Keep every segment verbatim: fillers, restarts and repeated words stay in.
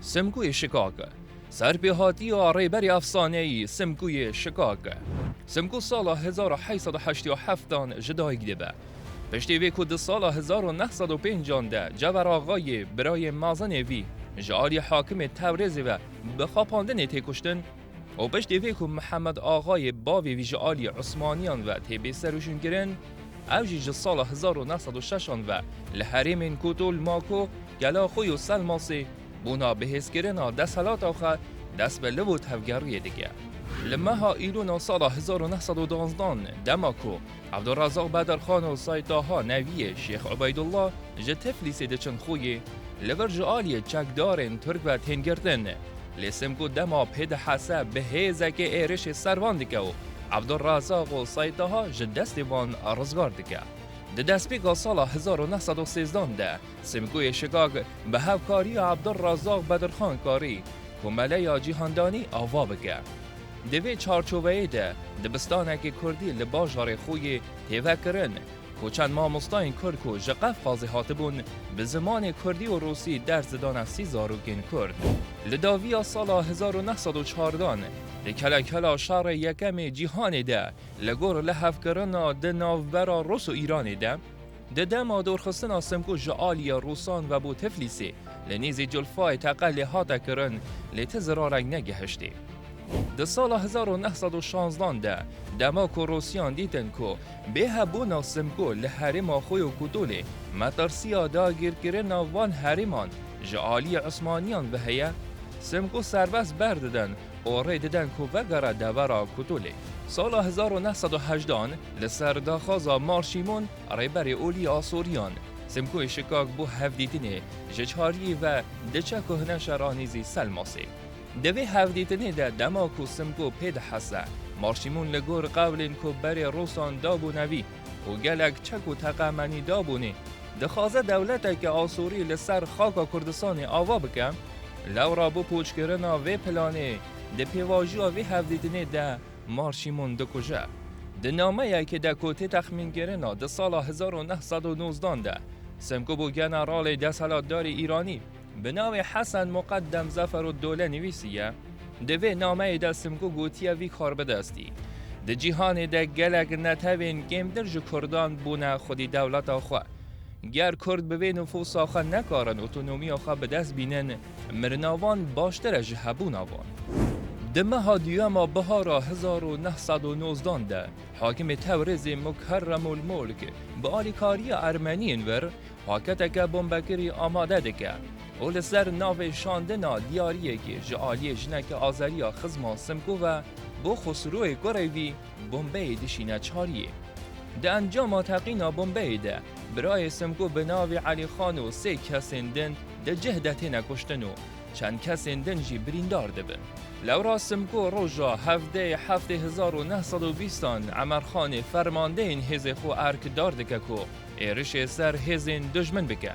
Simkûyê Şikak. Serpêhatiya rêberê efsaneyî Simkûyê Şikak. Simkû sala hezar û heyt sed û heştê û heftan ji dayik dibe. Piştî vê ku di sala hezar û neh sed û pêncan de Cever Axayê birayê mezinê vî ji aliyê hakimê Tewrêzê ve bi xapandinê tê kuştin û piştî vê ku Mihemed Axayê bavê vî ji aliyê Osmaniyan ve tê bêserûşînkirin, ew jî ji sala hezar û neh sed û şeşan ve li herêmên Kotol, Mako, Kelaxoy û Selmasê bona bihêzkirina desthilata xwe dest bi liv û tevgeriyê dike. Li meha Îlona sala hezar û neh sed û duwazdeh, dema ku Ebdulrezaq Bedirxan û Sey Taha neviyê Şêx Ubeydullah ji Tiflîsê diçin xwûyê, li vir ji aliyê çekdarên Tirk ve tên girtin. Lê Simkû dema pê dihese bi hêzekê êrişê ser van dike û Ebdulrezaq û Sey Taha ji destê van rizgar dike. Di destpêka sala hezar û neh sed û sêzdan de Simkûyê Şikak bi hevkariya Ebdulrezaq Bedirxan karî komeleya cîhandanî ava bike. Di vê çarçoveyê de dibistanekê kurdî li bajarê Xuyê tê vekirin ku çend mamostayên kurd ku ji Qefqazê hatibûn bi zimanê kurdî û rûsî ders didane sî zarokên kurd. Li dawiya sala hezar û neh sed û çardan di kelekela şerê yekemê cîhanê de li gor lihevkirina di navbera Rûs û Îranê de, di dema dorxistina Simkû ji aliyê Rûsan ve bo Tiflîsê li nêzî Culfayê teqe lê hate kirin, lê ti zirarek negihiştê. Di sala hezar û neh sed û şanzdan de, dema ku Rûsiyan dîtin ku bê hebûna Simkû li herêma xwe û Kutolê metirsiya dagirkirina van herêman ji aliyê Osmaniyan ve heye, Simkû serbest berdidin û rê didin ku vegere devera Kutolê. Sala hezar û neh sed û hejdan li ser daxwaza Marşîmon, rêberê olî Asûriyan, Simkûyê Şikak bo hevdîtinê ji Çariyê ve diçe kuhne şera nêzî Selmasê. Di vê hevdîtinê de dema ku Simkû pê dihese, Marşîmon li gor qewlên ku berê Rûsan dabûne vî û gelek çek û teqemenî dabûnê, dixwaze dewleteke Asûrî li ser xaka Kurdistanê ava bike, lewra bo pûçkirina vê planê di pêvajoya vê hevdîtinê de Marşîmon dikuje. Di nameyekê de ku tê texmînkirina di sala hezar û neh sed û nozdan de Simkû bo generalê desthilatdarê Îranî bi navê Hesen Muqeddem Zeferuddole nivîsiye, di vê nameyê de Simkû gotiye vî karbidestî: Di cîhanê de gelek netewên kêmtir ji kurdan bûne xwedî dewleta xwe. Ger kurd bi vê nifûsa xwe nekarin otonomiya xwe bi dest bînin, mirina van baştir e ji hebûna van. Di meha duyema bihara hezar û neh sed û nozdan de, hakimê Tewrêzê Mukerremul Mulk bi alîkariya Ermeniyên vir paketeke bombekirî amade dike û li ser navê şandina diyariyekê ji aliyê jineke Azeriya xizma Simkû ve bo Xusrûyê kurê vî bombeyê dişîne Çariyê. Di encama teqîna bombeyê de birayê Simkû bi navê Elî Xan û sê kesên din di cih de têne kuştin û çend kesên din jî birîndar dibin. Lewra Simkû roja hevdeyê heftê hezar û neh sed û bîstan Emerxanê fermandeyên hêzê xwe erkdar dike ku êrişê ser hêzên dijmin bike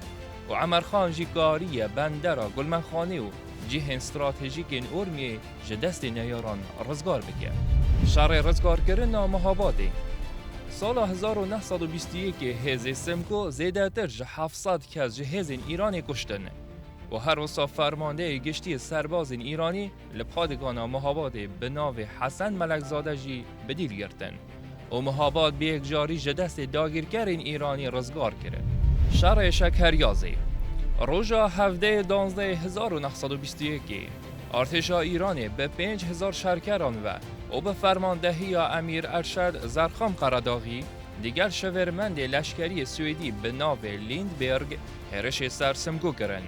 û Emerxan jî kariye bendera Gulmexanê û cihên stratejîkên Urmiyê ji destê neyaran rizgar bike. Şerê rizgarkirina Mihabadê. Sala hezar û neh sed û bîst û yekê hêzê Simkû zêdetir ji heft sed kes ji hêzên Îranê kuştin û her wisa fermandeyê giştî serbazên Îranî li padigana Mihabadê bi navê Hesen Melekzade jî bi dîl girtin û Mihabad bi yekcarî ji destê dagirkerên Îranî rizgar kirin. Şerê Şekeryazê. Roja hevdeyê danzdehê hezar û neh sed û bîst û yekê, artêşa Îranê bi pênc hezar şerkeran ve û bi fermandehiya Emîr Erşed Zerxam Qeredaxî digel şivêrmendê leşkeriyê Swêdî bi navê Lindberg hêrişê ser Simkû kirin.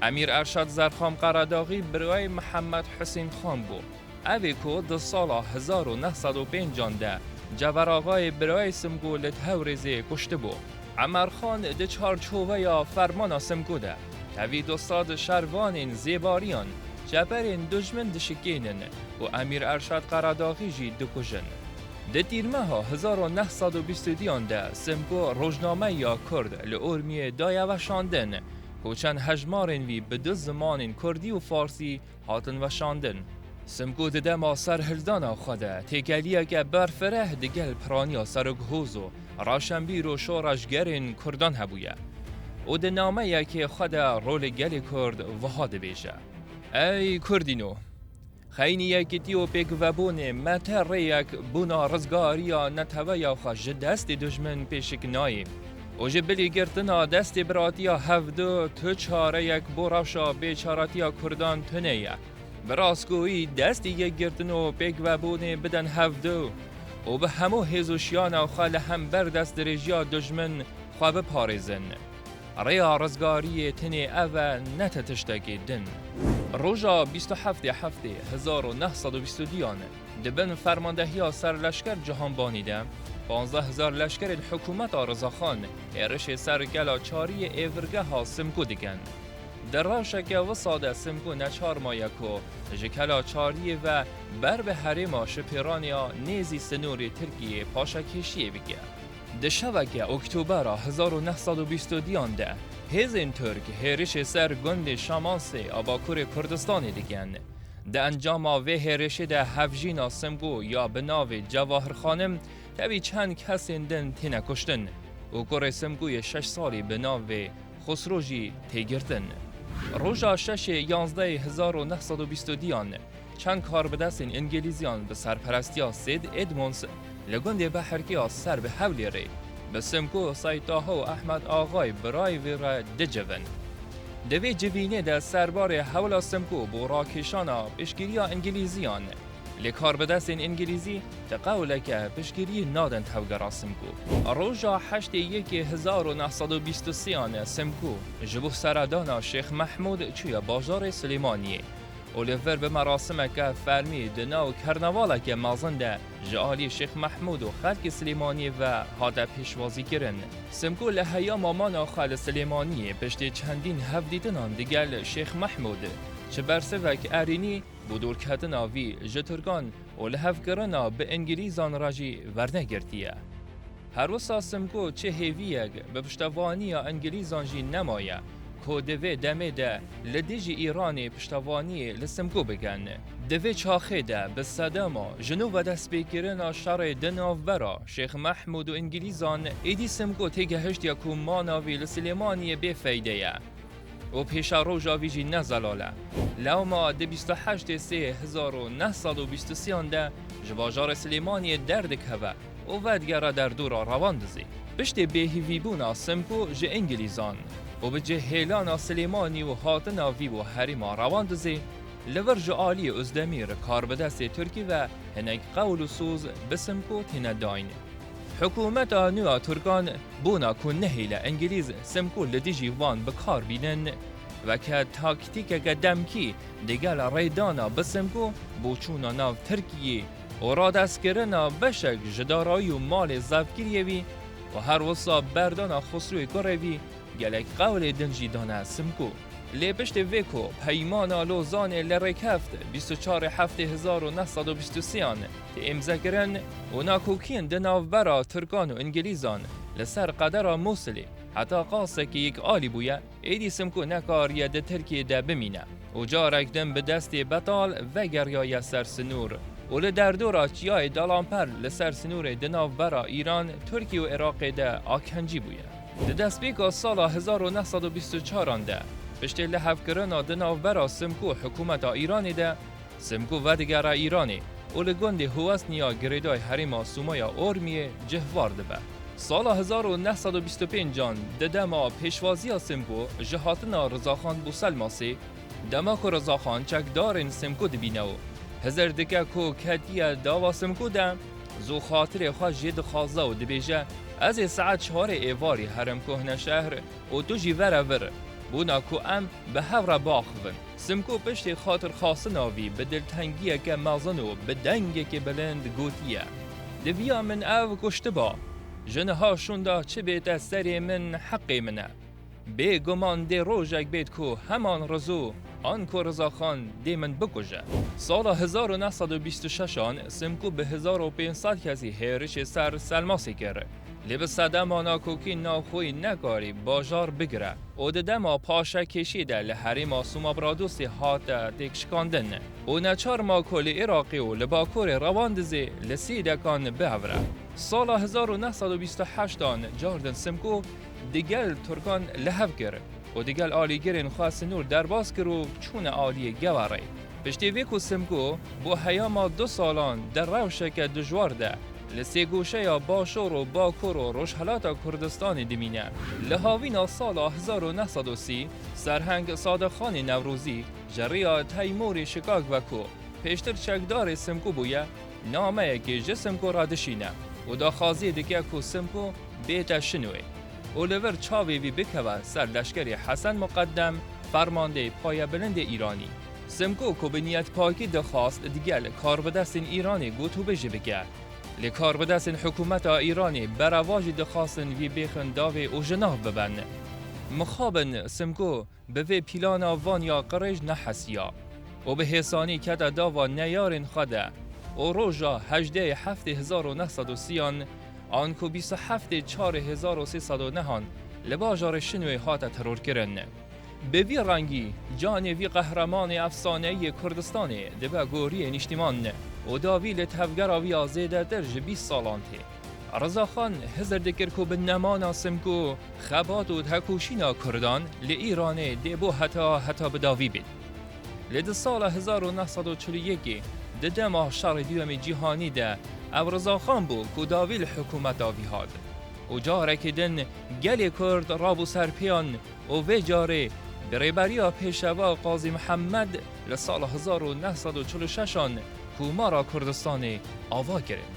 Emîr Erşad Zerxam Qeredaxî birayê Mihemed Husên Xan bû. Ev ê ku di sala hezar û neh sed û pêncan de Cever Axayê birayê Simkû li Tewrêzê kuştibû. Emer Xan di çarçoveya fermana Simkû de tevî du sed şervanên zêbariyan çeperên dijmin dişikênin û Emîr Erşad Qeredaxî jî dikujin. Di tîrmeha hezar û neh sed û bîst û duyan de Simkû rojnameya Kurd li Urmiyê daye weşandin ku çend hejmarên vî bi du zimanên Kurdî û Farsî hatin weşandin. Simkû di dema serhildana xwe de têkeliyeke berfireh digel piraniya serokhoz û reşenbîr û şoreşgerên Kurdan hebûye û di nameyekê xwe de rolê gelê Kurd wiha dibêje: Ey Kurdîno! Xeynî yekîtî û pêkvebûnê me te rêyek bûna rizgariya neteweya xwe ji destê dijmin pêşik nayê û ji bilî girtina destê biratiya hevdu tu çareyek bo rewşa bêçaretiya Kurdan tune ye. Bi rastgoyî destî yekgirtin û pêkvebûnê bidin hevdu û bi hemû hêz û şiyana xwe li hember destdirêjiya dijmin xwe biparêzin. Rêya rizgariyê tenê ev e, ne ti tiştekê din. Roja bîst û heftê heftê hezar û neh sed û bîst û duyan di bin fermandehiya serleşker Cihanbanî de panzdeh hezar leşkerên hikûmeta Rizaxan hêrişê ser kela çariyê êvirgeha Simkû dikin. Di rewşeke wisa de Simkû neçar maye ku ji kela çariyê ve ber bi herêma Şipêranê ya nêzî sinûrê Tirkiyê paşekêşiyê bike. Di şeveke Oktobera hezar û neh sed û bîst û duyan de hêzên Tirk hêrişê ser gundê Şamansê a Bakurê Kurdistanê dikin. Di encama vê hêrişê de hevjîna Simkû ya bi navê Cewahir Xanim tevî çend kesên din têne kuştin û kurê Simkû yê şeş salî bi navê Xusro jî tê girtin. Roja şeşê yanzdehê hezar û neh sed û bîst û duyan çend karbidestên Îngilîziyan bi serperestiya Sêd Edmonds li gundê Beherkê ya ser bi Hewlêrê bi Simkû, Seyd Taha û Ehmed Axayê birayê vê re dicivin. Di vê civînê de serbarê hewla Simkû bo rakêşana piştgiriya Îngilîziyan. Lê karbidestên Îngilîzî ti qewleke piştgiriyê nadin tevgera Simkû. Roja heştê yekê hezar û neh sed û bîst û sêyan Simkû ji bo seredana Şêx Mehmûd çûye bajarê Silêmaniyê û li vir bi merasimeke fermî di nav kernevaleke mezin de ji alî Şêx Mehmûd û xelkê Silêmaniyê ve hate pêşwazîkirin. Simkû li heyama mana xwe li Silêmaniyê piştî çendîn hevdîtinan digel Şêx Mehmûd çi bersivek erênî bo dûrketina vî ji Tirkan û lihevkirina bi Îngilîzan re jî wernegirtiye. Her wisa Simkû çi hêviyek bi piştevaniya Îngilîzan jî nemaye ku di vê demê de li dijî Îranê piştevaniyê li Simkû bikin. Di vê çaxê de bi sedema ji nû ve destpêkirina şerê di navbera Şêx Mehmûd û Îngilîzan êdî Simkû têgehiştiye ku mana vî li Silêmaniyê bêfeyde ye. û pêşeroja vî jî ne zelal e. Lewma di bîst û heştê sê hezar û neh sed û bîst û sêyan de ji bajarê Silêmaniyê derdikeve û vedigere derdora Rewandizê. Piştê bêhîvîbûna Simkû ji Îngilîzan û bi cih hêlana Silêmanî û hatina vî bo herêma Rewandizê, li vir ji aliyê Ozdemîr karbidestê Tirkî ve hinek qewl û soz bi Simkû têne dayîn. Hikûmeta nû ya Tirkan bona ku nehêle Îngilîz Simkû li dijî wan bi kar bînin, weke taktîkeke demkî digel rêdana bi Simkû bo çûna nav Tirkiyê û radestkirina beşek ji darayî û malê zevkiriyê wî û her wisa berdana Xusrûyê kurê wî gelek qewlê din jî dane Simkû. Lê piştî vê ku Peymana Lozanê li rêkeft bîst û çarê heftê hezar û neh sed û bîst û sêyan tê îmzekirin û nakokiyên di navbera Tirkan û Îngilîzan li ser qedera Mûsilê heta qasekî yek alî bûye, êdî Simkû nekariye di Tirkiyê de bimîne û carek din bi destê betal vegeriyaye ser sinûr û li derdora çiyayê Dalamper li ser sinûrê di navbera Îran, Tirkiye û Iraqê de akencî bûye. Di destpêka sala hezar û neh sed û bîst û çaran de, piştê lihevkirina di navbera Simkû û hikûmeta Îranê de, Simkû vedigere Îranê û li gundê Huwesnî ya girêdayî herêma Sûmaya Ormiyê cihvar dibe. Sala hezar û neh sed û bîst û pêncan di dema pêşwaziya Simkû ji hatina Rizaxan bo Selmasê, dema ku Rizaxan çekdarên Simkû dibîne û hizir dike ku ketiye dava Simkû de, zû xatirê xwe jê dixwaze û dibêje, Ez ê saet çarê êvarî herim Kohneşehr û tu jî were vir, bona ku em bi hev re biaxivin. Simkû piştî xatirxwastina vî bi diltengiyeke mezin û bi dengekê bilind gotiye, Diviya min ev kuştiba. Ji niha şûnda çi bête serê min heqê min e. Bêguman dê rojek bêt ku heman Rizo an ku Rizaxan dê min bikuje. Sala hezar û neh sed û bîst û şeşan Simkû bi hezar û pênc sed kesî hêrişê ser Selmasê kir. Lê bi sedema nakokî navxweyî nekarî bajar bigire û di dema paşekêşî de li herêma Sûmabradosê hate têkşikandin û neçar ma ku li Iraqê û li bakurê Rewandizê li sîdekan bihevre. Sala hezar û neh sed û bîst û heştan cardin Simkû digel Tirkan li hev kir. û digel alîgirên xwe sinûr derbas kir û çûne aliyê Gewarê. Piştî vê ku Simko bo heyama du salan di rewşeke dijwar de li sêgoşeya Başûr û Bakur û Rojhelata Kurdistanê dimîne, li havîna sala hezar û neh sed û sî Serheng Sadixanê Newrozî ji riya Teymûrê şikak ve ku pêştir çekdarê Simko bûye, nameyekê ji Simko re dişîne û daxwaziyê dike ku Simko bête Şinwê û li vir çavê vî bikeve ser leşkerê Hesen Muqeddem, fermandeyê payebilindê Îranî. Simko ku bi niyetpakî dixwast digel karbidestên Îranê gotûbêjî bike. Lê karbidestên hikûmeta Îranê berevajî dixwastin vî bêxin davê û ji nav bibin. Mixabin Simko bi vê pîlana van ya qirêj nehesiya û bi hêsanî kete dava neyarên xwe de û roja hejdehê heftê hezar û neh sed û sî an, an ku bîst û heftê çarê hezar û sê sed û neh an li bajarê Şinwê hate terorkirin. Bi vî rengî, canê vî qehremanê efsaneyî yê Kurdistanê dibe goriyê nîştîman û davî li tevgera wî ya zêdetir ji bîst salan tê. Rizaxan hizir dikir ku bi nemana Simko, xebat û tekoşîna Kurdan li Îranê dê bo heta heta bi davî bêt. Lê di sala hezar û neh sed û çil û yekê, di dema şerê duyemê cîhanî de, ev Rizaxan bû ku davî li hikûmeta vî hat. Û carekê din gelê Kurd rabû ser pêyan û vê carê bi rêberiya Pêşewa Qazî Mihemed li sala hezar û neh sed û çil û şeş an Komara Kurdistanê ava kirin.